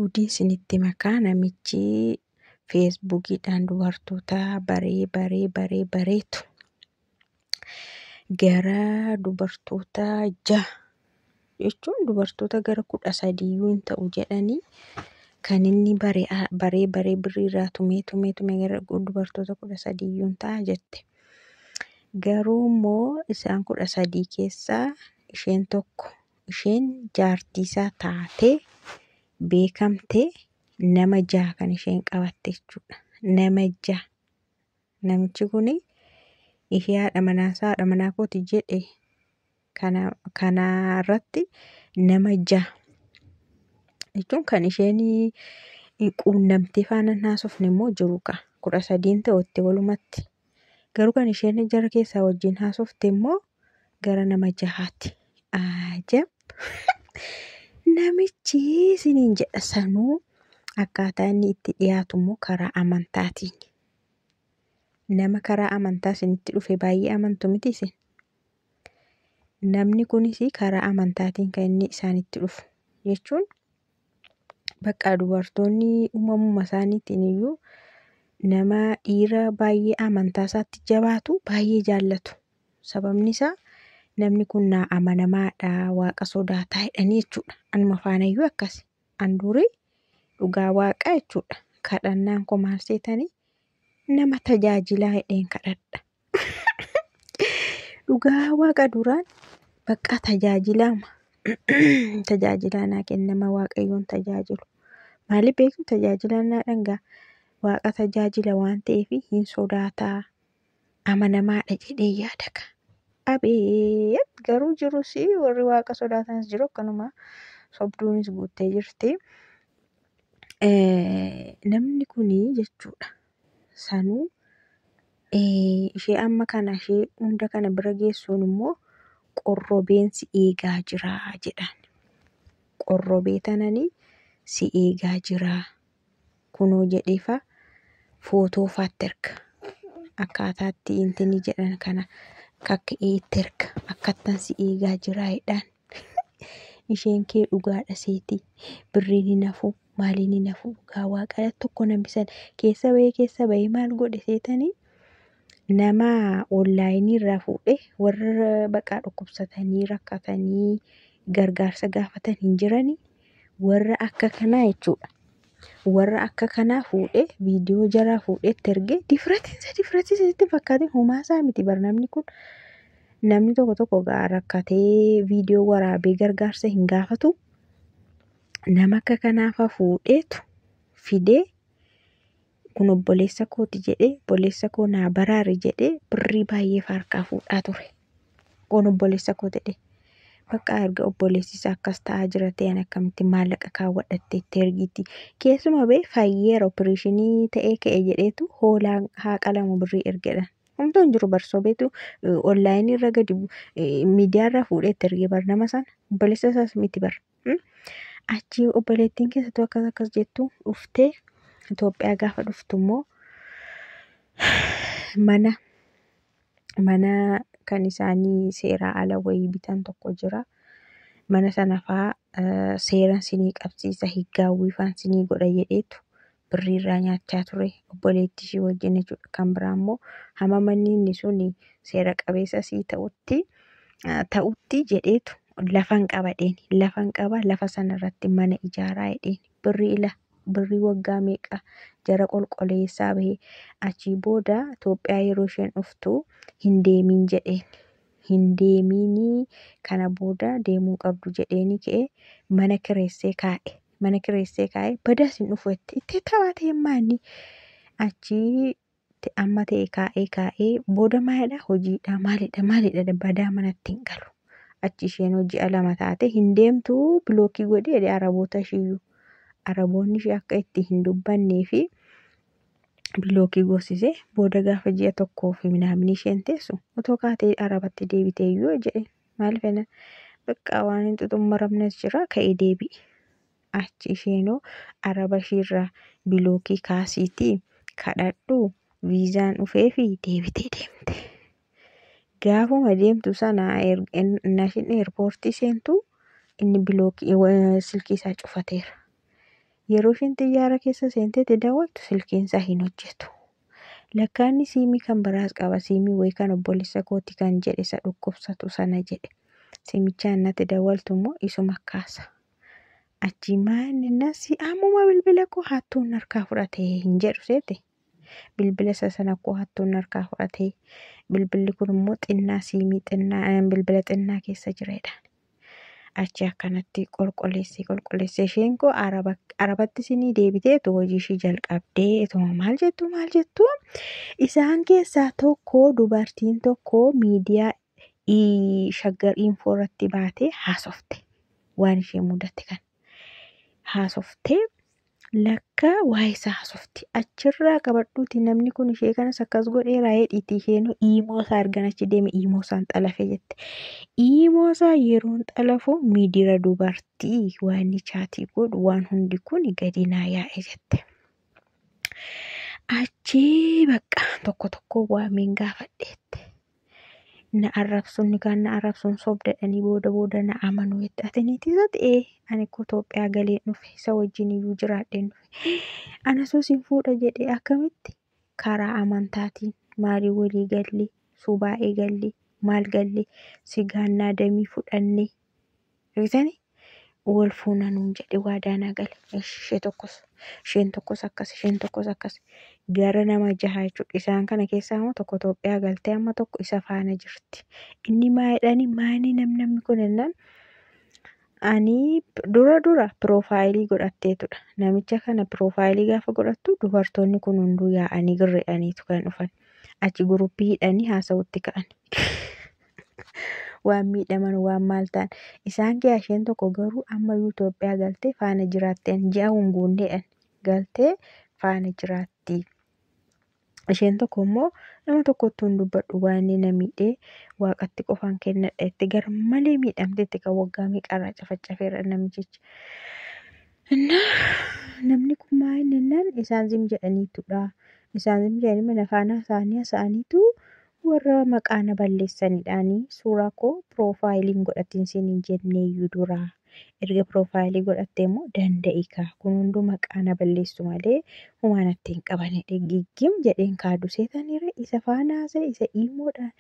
Guudiin isinitti makaa namichi feesbuukiidhaan dubartoota baree baree baree bareetu gara dubartoota 6 jechuun dubartoota gara 13 hin ta'u jedhanii kan inni baree baree baree birrii irraa tumee tumee tumee gara dubartoota 13 hin ta'a jette. Garuu immoo isaan 13 keessaa isheen tokko isheen jaartii isaa taatee beekamtee nama 6 kan isheen qabatte jechuudha. Nama 6. Namichi kuni ishee haadha manaasaa haadha manaa kooti jedhe kanarratti nama 6 jechuun kan isheen quunnamtee faana hin haasofne immoo jiru ka 13 ta'u itti walumatti. Garuu kan isheen jara keessaa wajjin haasofte immoo gara nama 6ti. Ajab! Namichi isiniin jedha sanuu akkaataa inni itti dhiyaatu immoo karaa amantaatiin. Nama karaa amantaa isinitti dhufe baay'ee amantu miti isin. Namni kunis karaa amantaatiin kan inni isaanitti dhufu jechuun bakka dubartoonni uumamuma isaaniitiin iyyuu nama dhiira baay'ee amantaa isaatti jabaatu baay'ee jaallatu. Sababni isaa namni kun naa amanamaadha, waaqa sodaataa jedhanii jechuudha. Anuma faanayyuu akkas. An durii dhugaa waaqa jechuudha. Kadhannaan koo maal seetanii nama tajaajilaa jedheen kadhadha. Dhugaa waaqa duraan bakka tajaajilaama. Tajaajilaa naa kennama waaqayyoon tajaajilu. Maaliif beektu tajaajilaa naa dhangaa waaqa tajaajila waan ta'eef hin sodaataa amanamaadha jedhee yaada ka. Abeet garuu jirus warri waaqa sodaatanis jiru akkanuma sobduunis guuttee jirti. Namni kuni jechuudha sanuu ishee amma kana ishee hunda kana bira geessuun immoo qorrobeen si eegaa jira jedhaan. Qorrobee tananii si eegaa jira kunoo jedheefa footoo faatti erga. Akkaataatti intini jedhan kana kakka'ee itti erga. Akkattan si eegaa jira jedhaan. Isheen kee dhugaadha seeti. Birriin hin hafu maaliin hin hafu dhugaa waaqa tokko nambisan keessa bahee maal godhe seetanii nama onlaayinii irraa fuudhee warra baqaa dhukkubsatanii rakkatanii gargaarsa gaafatan hin jiranii warra akka kanaa jechuudha. Warra akka kanaa fuudhee viidiyoo jaraa fuudhee itti ergee difratiinsa itti fakkaate homaasaa miti bar namni kun namni tokko tokko gaa rakkatee viidiyoo waraabee gargaarsa hin gaafatu. Nama akka kanaafa fuudheetu fidee kun obboleessa kooti jedhee obboleessa koo naa baraare jedhee birrii baay'ee harkaa fuudhaa ture. Kun obboleessa koo jedhee. Bakka erga obboleessi isaa akkas ta'aa jira ta'een akkamitti maallaqa kaawwadhattee itti ergiti. Keessuma ba'e fayyeera opereeshinii ta'ee ka'e jedheetu hoolaan haa qalamu birrii ergedha. Homtuu hin jiru barsobeetu onlaayinii irra gadi miidiyaa irra fuudhee itti ergee bar nama sana obboleessa isaas miti bar. Achi obboleettiin keessattuu akkas akkas jettu dhuftee Itoophiyaa gaafa dhuftu immoo mana kan isaanii seeraa ala wayii bitan tokko jira. Mana sana faa seeran sinii qabsiisa higgaawwii faan sinii godha jedheetu birrii irraa nyaachaa ture obboleettii ishee wajjin jechuudha. Kan biraa immoo hamma manni inni sun seera qabeessa sii ta'utti jedheetu lafan qaba dheeni lafan qaba lafa sanarratti mana ijaaraa jedheen birrii ila birrii waggaa meeqa jara qolqoleessaa bahee achii booda Itoophiyaa yeroo isheen dhuftu hin deemiin jedheen. Hin deemiinii kana booda deemuu qabdu jedheeni ka'ee mana kireessee kaa'e. Mana kireessee kaa'e badaas hin dhufu jette itti taphatee maanni achii amma ta'e kaa'ee kaa'ee booda maalidha hojiidha maalidha maalidha badaa manatti hin galu. Achi isheen hojii lama taate hin deemtuu bilookii godhee jedhe araboota ishiiyyuu. Araboonni ishee akka itti hin dubbannee fi bilookii goosisee booda gaafa ji'a tokkoo fi minaamni isheen teessu otoo kaatee arabatti deebitee iyyuu jedhe maal fena bakka waan hin xuxummaramnes jira ka'ee deebi'i. Achi isheenoo araba ishiirraa bilookii kaasiitii kadhadhu viizaan dhufee fi deebitee deemte. Gaafuma deemtu sana nashin eerpoortii seentu inni bilookii silkii isaa cufateera. Yeroo isheen xiyyaara keessa seenteetti daawwattu silkiin isaa hin hojjetu. Lakkaanni siimii kan biraas qaba. Siimii wayii kan obboleessa kooti kan jedhe isa dhukkubsatu sana jedhe. Siimicha innatti dawwaltu immoo isuma kaasa. Achi maal nasi ammuma bilbila koo hattuun harkaa fudhate hin jedhu seete. Bilbila isa sana koo hattuun harkaa fudhate. Bilbilli kun immoo xinnaa siimii xinnaa bilbila xinnaa keessa jiredha. Achi akkanatti qulqulleessee qulqulleessee isheen koo arabatti isinii deebiteetu hojii ishii jalqabdee ituma maal jettu maal jettu isaan keessaa tokko dubartiin tokko miidiyaa Shaggar Infoo irratti baatee haasofte waan ishee mudate kan haasoftee lakka waa'ee isaa haasofti achirraa qabadhuuti namni kun ishee kanas akkas godheera jedhiiti isheen iimoo isaa argan achi deeme iimoo isaan xalafe jette. Iimoo isaa yeroon xalafu miidira dubartii waan inni chaatii godhu waan hundi kun gadi naa yaa'e jette. Achii bakka tokko tokko waameen gaafadheette. Na arrabsuun kaan na arrabsuun sobdadhanii booda booda na amanu jette. Ati niitii isa ta'ee ani koo Itoophiyaa galee dhufe isa wajjin iyyuu jiraadheen dhufe. Ana soo sin fuudha jedhee akkamitti karaa amantaatiin maalii walii gallee subaa'ee gallee maal gallee sigaannaa damii fudhannee argitanii wal fuuna nuun jedhe waadaa naa gale. Ishee tokkos isheen tokkos akkas isheen tokkos akkas gara nama jaha jechuudha. Isaan kana keessaa immoo tokko Itoophiyaa galtee amma tokko isa faana jirti. Inni maa jedhani maani namni kun jennaan ani dura dura piroofaayilii godhatteetudha. Namicha kana piroofaayilii gaafa godhattu dubartoonni kun hunduu yaa'anii girreedhaniitu kan dhufan. Achi guruppii hidhanii haasa'utti ka'an. Waan miidhaman waan maal ta'an. Isaan keessaa isheen tokko garuu amma Itoophiyaa galtee faana jiraatteen ji'a hin guunneedhaan galtee faana jiraatti. Isheen tokko immoo nama tokkotti hin dubbadhu waan inni na miidhee waaqatti qofaan kennadha itti gar malee miidhamteetti kan waggaa meeqarraa cafacafeera namichichi. Namni kun maal jennaan isaan zim jedhaniitudha. Isaan zim jedhanii mana faana isaanii haasa'aniitu warra maqaa na balleessanidhaanii suuraa koo piroofaayiliin godhatiin siin hin jenneeyyuu dura. Erga piroofaayilii godhattee immoo danda'i kaa kun hunduu maqaa na balleessu malee homaa natti hin qabanidha. Giggim jedheen kaadu seetaniira isa faana haasa'e isa iimoodhaan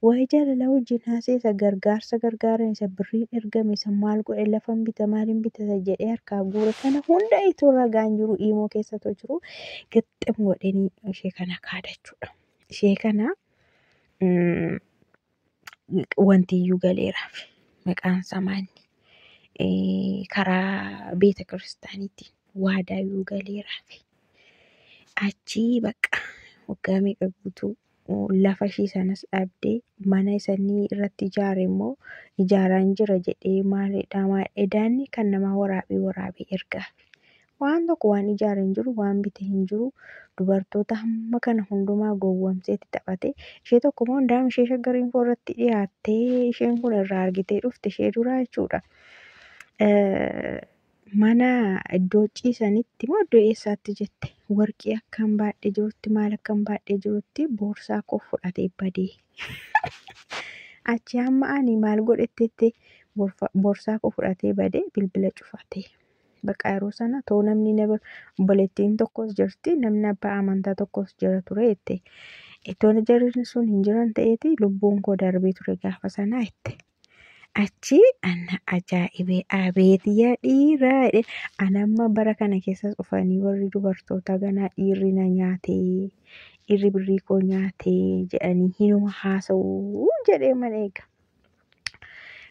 waa'ee jaalalaa wajjin haasa'e isa gargaarsa gargaaran isa birriin ergame isa maal godhe lafan bita maaliin bitata jedhee harkaa guure kana hunda itoo ragaan jiru iimoo keessatoo jiru gixxim godhanii ishee kana kaadachuudha. Ishee kana wanti iyyuu galeeraaf maqaan isaa maali? Karaa beeta kiristaaniitiin waadaa iyyuu galeeraaf. Achii bakka waggaa meeqa guutuu lafa ishii sanas dhabdee mana isanii irratti ijaare immoo ijaaraan jira jedhee maalidha maal edaanni kan namaa waraabee waraabee ergaaf. Waan tokko waan ijaare hin jiru waan bite hin jiru dubartoota hamma kana hundumaa gowwomseetti taphate ishee tokko immoo hundaa'am ishee Shaggar Infoo irratti dhiyaattee isheen kun irraa argitee dhufte ishee duraa jechuudha. Mana iddoo ciisanitti moo iddoo eessaatti jette warqii akkam baadhee jirutti maal akkam baadhee jirutti boorsaa koo fudhatee badee. Achi hamma ani maal godhetti boorsaa koo fudhatee badee bilbila cufatee. Bakka yeroo sana too namni na obboleettiin tokkos jirti namni abbaa amantaa tokkos jira ture jette. Itoo jarri sun hin jiran ta'eeti lubbuun koo darbee ture gaafa sanaa jette. Achi ana ajaa'ibee abeet yaa dhiiraa jedhe. Ana amma bara kana keessas dhufanii warri dubartoota ganaa dhiirri na nyaatee dhiirri birrii koo nyaatee jedhanii hinuma haasa'u jedhee mana eega.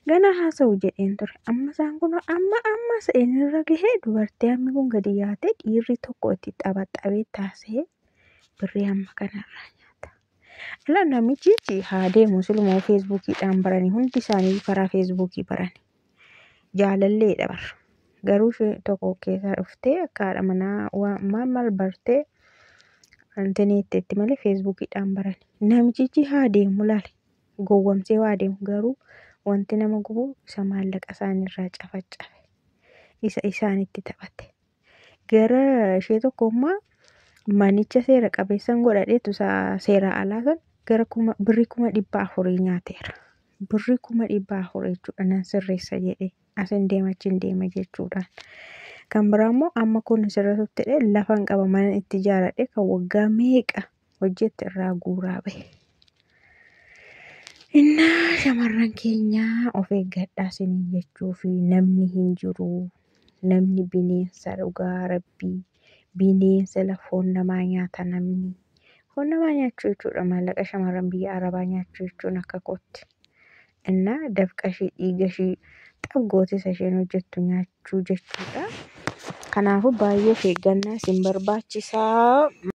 Ganaa haasa'u jedheen ture. Amma isaan kun amma amma sa'een irra gahee dubartii hammi kun gadi yaatee dhiirri tokko itti taphaxabee taasisee birrii hamma kanarraa nyaata. Ala namichichi haa deemu siluma feesbuukiidhaan baranii hundi isaanii karaa feesbuukii barani. Jaalalleedha bara. Garuu ishee tokko keessaa dhuftee akka haadha manaa maal maal bartee intineetti malee feesbuukiidhaan barani. Namichichi haa deemu laale. Gowwomsee waa deemu garuu wanti nama gubu isa maallaqa isaaniirraa cafacafe. Isa isaanitti taphate. Gara ishee tokko immoo manicha seera qabeessan godhadheetu seera alaa san gara birrii 400,000 nyaateera. Birrii 400,000 jechuudha nan sirreessa jedhee asin deema achiin deema jechuudhaan. Kan biraa immoo amma kun asirratti jedhee lafan qaba mana itti ijaaradhe kan waggaa meeqa hojjette irraa guuraa bahe. Innaa shamarran keenyaa of eeggadhaa isiniin jechuu fi namni hin jiru. Namni bineensa dhugaa rabbii bineensa foon namaa nyaata namni. Foon namaa nyaachuu jechuudha maallaqa shamarran biyya arabaa nyaachuu jechuun akka kootti. Innaa dafqa ishii dhiiga ishii xabgootisa isheen hojjettu nyaachuu jechuudha. Kanaafuu baay'ee of eeggannaa isin barbaachisaa.